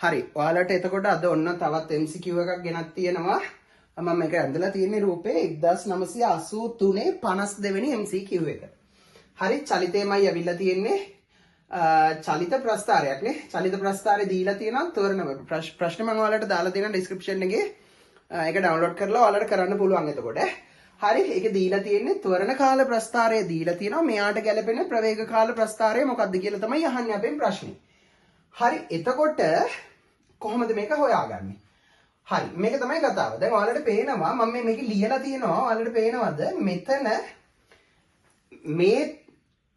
හරි. ඔයාලට එතකොට අද ඔන්න තවත් MCQ එකක් ගෙනත් තියෙනවා. මම මේක ඇඳලා තියෙන්නේ රූපේ 1983 52 වෙනි MCQ එක. හරි, චලිතයමයි ඇවිල්ලා තියෙන්නේ. චලිත ප්‍රස්ථාරයක් නේ. චලිත ප්‍රස්ථාරය දීලා තියෙනවා තෝරන ප්‍රශ්න මම ඔයාලට දාලා තියෙනවා ඩිස්ක්‍රිප්ෂන් එකේ. ඒක ඩවුන්ලෝඩ් කරලා ඔයාලට කරන්න පුළුවන් එතකොට. හරි, ඒක දීලා තියෙන්නේ ත්වරණ කාල ප්‍රස්ථාරය දීලා තියෙනවා. මෙයාට ගැලපෙන ප්‍රවේග කාල ප්‍රස්ථාරය මොකක්ද කියලා තමයි අහන්නේ අපෙන් ප්‍රශ්නේ. හරි, එතකොට කොහොමද මේක හොයාගන්නේ? හරි, මේක තමයි කතාව. දැන් ඔයාලට පේනවා මම මේ මේක ලියලා තියෙනවා. ඔයාලට පේනවද මෙතන මේ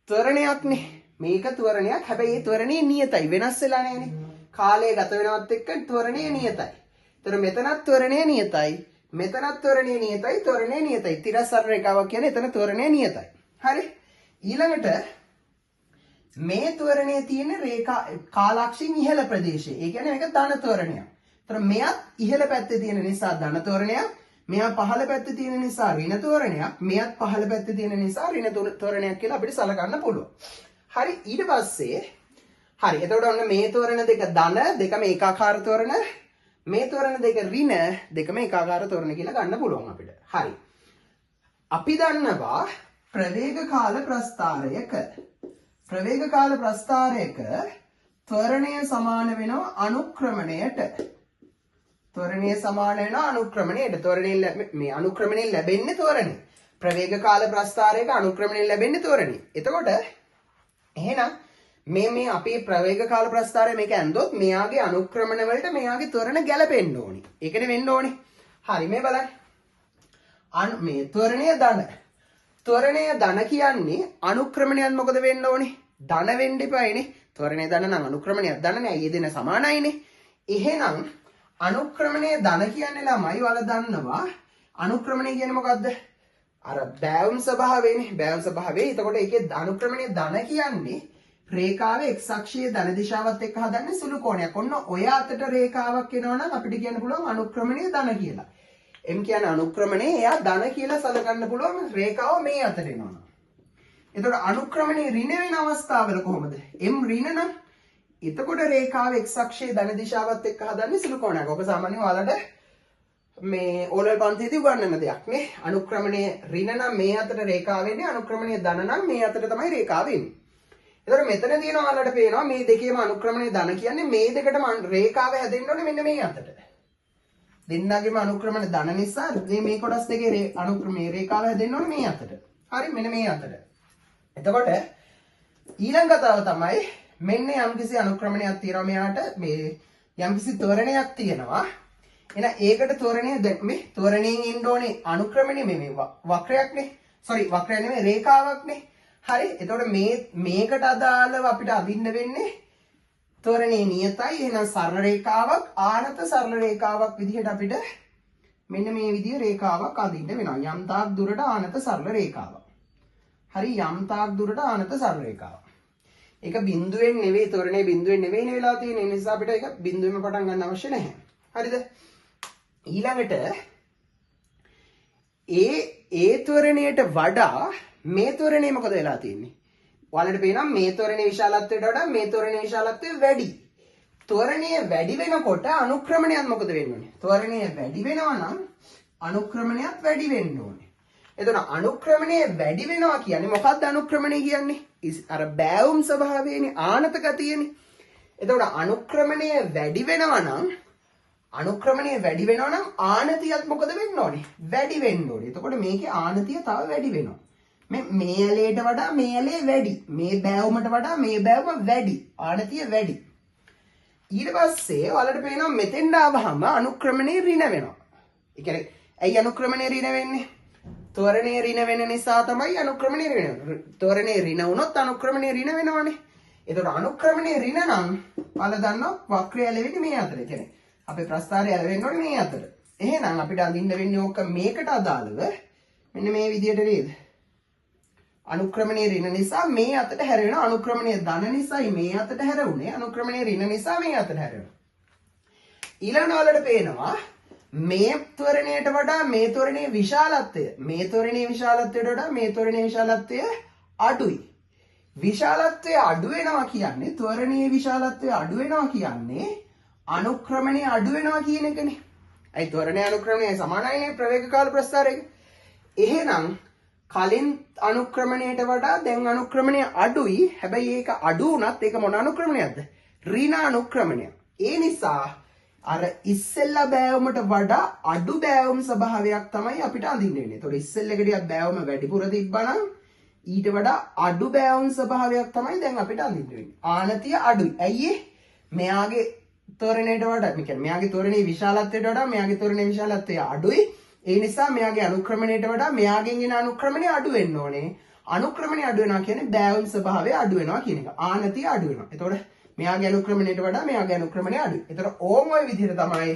ත්වරණයක්නේ. මේක ත්වරණයක්. හැබැයි ඒ ත්වරණය නියතයි. වෙනස් වෙලා නෑනේ. කාලය ගත වෙනවත් එක්ක ත්වරණය නියතයි. ඒතර මෙතනත් ත්වරණය නියතයි. මෙතනත් ත්වරණය නියතයි. ත්වරණය නියතයි. තිරස් සරල රේඛාවක් කියන්නේ එතන ත්වරණය නියතයි. හරි. ඊළඟට මේ ත්වරණය තියෙන රේඛා කාලාක්ෂයෙන් ඉහළ ප්‍රදේශයේ. ඒ කියන්නේ මේක ධන ත්වරණයක්. ඒතර මෙයත් ඉහළ පැත්තේ තියෙන නිසා ධන ත්වරණයක්. මෙයා පහළ පැත්තේ තියෙන නිසා ඍණ ත්වරණයක්. මෙයත් පහළ පැත්තේ තියෙන නිසා ඍණ ත්වරණයක් කියලා අපිට සලකන්න පුළුවන්. හරි, ඊට පස්සේ හරි, එතකොට ඔන්න මේ ත්වරණ දෙක ධන, දෙකම ඒකාකාර ත්වරණ, මේ ත්වරණ දෙක ඍණ, දෙකම ඒකාකාර ත්වරණ කියලා ගන්න පුළුවන් අපිට. හරි. අපි දන්නවා ප්‍රවේග කාල ප්‍රස්ථාරයක ප්‍රවේග කාල ප්‍රස්ථාරයක ත්වරණය සමාන වෙනවා අනුක්‍රමණයට. ත්වරණය සමාන වෙනවා අනුක්‍රමණයට. ත්වරණය මේ අනුක්‍රමණයෙන් ලැබෙන්නේ ත්වරණය. ප්‍රවේග කාල ප්‍රස්ථාරයක අනුක්‍රමණයෙන් ලැබෙන්නේ ත්වරණය. එතකොට එහෙනම් මේ මේ අපේ ප්‍රවේග කාල ප්‍රස්ථාරය මේක ඇන්දොත් මෙයාගේ අනුක්‍රමණ වලට මෙයාගේ ත්වරණ ගැලපෙන්න ඕනි. ඒකනේ වෙන්න ඕනි. හරි, මේ බලන්න. මේ ත්වරණය ධන. ත්වරණය ධන කියන්නේ අනුක්‍රමණයත් මොකද වෙන්න ඕනේ? ධන වෙන්න එපායිනේ. ත්වරණය ධන නම් අනුක්‍රමණයත් ධන නෑ. ඒ දෙන සමානයිනේ. එහෙනම් අනුක්‍රමණය ධන කියන්නේ ළමයි ඔයාලා දන්නවා අනුක්‍රමණය කියන්නේ මොකද්ද? අර බෑවුම් ස්වභාවයනේ. බෑවුම් ස්වභාවය. එතකොට ඒකේ අනුක්‍රමණය ධන කියන්නේ රේඛාවේ x අක්ෂයේ ධන දිශාවත් එක්ක හදන්නේ සුළු කෝණයක්. ඔන්න ඔය අතට රේඛාවක් එනවා නම් අපිට කියන්න පුළුවන් අනුක්‍රමණය ධන කියලා. M කියන්නේ අනුක්‍රමණය, එයා ධන කියලා සලකන්න පුළුවන් රේඛාව මේ අතට එනවා නම්. එතකොට අනුක්‍රමණය ඍණ වෙන අවස්ථාවල කොහොමද? M ඍණ නම් එතකොට රේඛාව x අක්ෂයේ ධන දිශාවත් එක්ක හදන්නේ සුළු කෝණයක්. ඔක සාමාන්‍යයෙන් ඔයාලට මේ ඕ ලෙවල් පන්තියේදී උගන්වන දෙයක් නේ. අනුක්‍රමණය ඍණ නම් මේ අතට රේඛාව වෙන්නේ, අනුක්‍රමණය ධන නම් මේ අතට තමයි රේඛාව වෙන්නේ. එතකොට මෙතන තියෙන ඔයාලට පේනවා මේ දෙකේම අනුක්‍රමණය ධන කියන්නේ මේ දෙකටම රේඛාව හැදෙන්න ඕනේ මෙන්න මේ අතට. දෙන්නගේම අනුක්‍රමණ ධන නිසා මේ කොටස් දෙකේ අනුක්‍රමයේ රේඛාව හැදෙන්න ඕනේ මේ අතට. හරි, මෙන්න මේ අතට. එතකොට ඊළඟ කතාව තමයි මෙන්න යම්කිසි අනුක්‍රමණයක් තියෙනවා මෙයාට, මේ යම්කිසි ත්වරණයක් තියෙනවා. එහෙනම් ඒකට ත්වරණය දැන් මේ ත්වරණයෙන් ඉන්න ඕනේ අනුක්‍රමණය මේ වක්‍රයක්නේ. සෝරි, වක්‍රය නෙමෙයි රේඛාවක්නේ. හරි, එතකොට මේකට අදාළව අපිට අඳින්න වෙන්නේ ත්වරණේ නියතයි. එහෙනම් සරල රේඛාවක්, ආනත සරල රේඛාවක් විදිහට අපිට මෙන්න මේ විදිය රේඛාවක් අඳින්න වෙනවා. යම් තාක් දුරට ආනත සරල රේඛාවක්. හරි, යම් තාක් දුරට ආනත සරල රේඛාවක්. ඒක බිඳුවෙන් නෙවෙයි, ත්වරණේ බිඳුවෙන් නෙවෙයි නේ වෙලා තියෙන්නේ. ඒ නිසා අපිට ඒක බිඳුවෙන්ම පටන් ගන්න අවශ්‍ය නැහැ. හරිද? ඊළඟට ඒ ත්වරණයට වඩා මේ ත්වරණය මොකද වෙලා තියෙන්නේ? ඔයාලට පේනවා මේ ත්වරණයේ විශාලත්වයට වඩා මේ ත්වරණයේ විශාලත්වය වැඩි. ත්වරණය වැඩි වෙනකොට අනුක්‍රමණයත් මොකද වෙන්න ඕනේ? ත්වරණය වැඩි වෙනවා නම් අනුක්‍රමණයත් වැඩි වෙන්න ඕනේ. එතකොට අනුක්‍රමණය වැඩි වෙනවා කියන්නේ මොකද්ද අනුක්‍රමණය කියන්නේ? අර බෑවුම් ස්වභාවයනේ, ආනත ගතියනේ. එතකොට අනුක්‍රමණය වැඩි වෙනවා නම් අනුක්‍රමණය වැඩි වෙනවා නම් ආනතියත් මොකද වෙන්න ඕනේ? වැඩි වෙන්න ඕනේ. එතකොට මේකේ ආනතිය තව වැඩි වෙනවා. මේ ඇලේට වඩා මේ ඇලේ වැඩි. මේ බෑවුමට වඩා මේ බෑවුම වැඩි. ආනතිය වැඩි. ඊට පස්සේ ඔයාලට පේනවා මෙතෙන්ට ආවහම අනුක්‍රමණය ඍණ වෙනවා. ඒ කියන්නේ ඇයි අනුක්‍රමණය ඍණ වෙන්නේ? ත්වරණය ඍණ වෙන නිසා තමයි අනුක්‍රමණය ඍණ වෙන්නේ. ත්වරණය ඍණ වුණොත් අනුක්‍රමණය ඍණ වෙනවනේ. එතකොට අනුක්‍රමණය ඍණ නම් ඔයාලා දන්නවා වක්‍රය ඇලෙන්නේ මේ අතර. ඒ කියන්නේ අපේ ප්‍රස්ථාරය ඇලෙන්න ඕනේ මේ අතර. එහෙනම් අපිට අඳින්න වෙන්නේ ඕක මේකට අදාළව මෙන්න මේ විදියට නේද? අනුක්‍රමණය ඍණ නිසා මේ අතට හැරෙනවා. අනුක්‍රමණය ධන නිසායි මේ අතට හැරුණේ. අනුක්‍රමණය ඍණ නිසා මේ අතට හැරෙනවා. ඊළඟට ඔයාලට පේනවා මේ ත්වරණයට වඩා මේ ත්වරණයේ විශාලත්වය, මේ ත්වරණයේ විශාලත්වයට වඩා මේ ත්වරණයේ විශාලත්වය අඩුයි. විශාලත්වය අඩු වෙනවා කියන්නේ ත්වරණයේ විශාලත්වය අඩු වෙනවා කියන්නේ අනුක්‍රමණය අඩු වෙනවා කියන එකනේ. ඇයි ත්වරණය අනුක්‍රමණයයි සමානයිනේ ප්‍රවේග කාල ප්‍රස්ථාරයක. එහෙනම් කලින් අනුක්‍රමණයට වඩා දැන් අනුක්‍රමණය අඩුයි. හැබැයි ඒක අඩු වුණත් ඒක මොන අනුක්‍රමණයක්ද? ඍණ අනුක්‍රමණය. ඒ නිසා අර ඉස්සෙල්ලා බෑවුමට වඩා අඩු බෑවුම් ස්වභාවයක් තමයි අපිට අඳින්න වෙන්නේ. ඒතකොට ඉස්සෙල්ල එක ටිකක් බෑවුම වැඩිපුර තිබ්බා නම් ඊට වඩා අඩු බෑවුම් ස්වභාවයක් තමයි දැන් අපිට අඳින්න වෙන්නේ. ආනතිය අඩුයි. ඇයි ඒ? මෙයාගේ ත්වරණයට වඩා, මේ කියන්නේ මෙයාගේ ත්වරණයේ විශාලත්වයට වඩා මෙයාගේ ත්වරණයේ විශාලත්වය අඩුයි. ඒ නිසා මෙයාගේ අනුක්‍රමණයට වඩා මෙයාගෙන් එන අනුක්‍රමණය අඩු වෙන්න ඕනේ. අනුක්‍රමණය අඩු වෙනවා කියන්නේ බෑවුම් ස්වභාවය අඩු වෙනවා කියන එක. ආනතිය අඩු වෙනවා. එතකොට මෙයාගේ අනුක්‍රමණයට වඩා මෙයාගේ අනුක්‍රමණය අඩුයි. එතකොට ඕම් ඔය විදිහට තමයි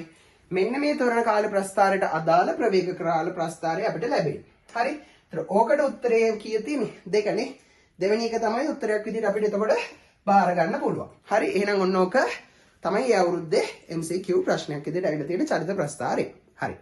මෙන්න මේ ත්වරණ කාල ප්‍රස්ථාරයට අදාළ ප්‍රවේග කාල ප්‍රස්ථාරය අපිට ලැබෙන්නේ. හරි. එතකොට ඕකට උත්තරය කීය තියෙන්නේ? දෙකනේ. දෙවෙනි එක තමයි උත්තරයක් විදිහට අපිට එතකොට බාර ගන්න පුළුවන්. හරි. එහෙනම් ඔන්න ඕක තමයි ඒ අවුරුද්දේ MCQ ප්‍රශ්නයක් විදිහට ඇවිල්ලා තියෙන චලිත ප්‍රස්ථාරය. හරි.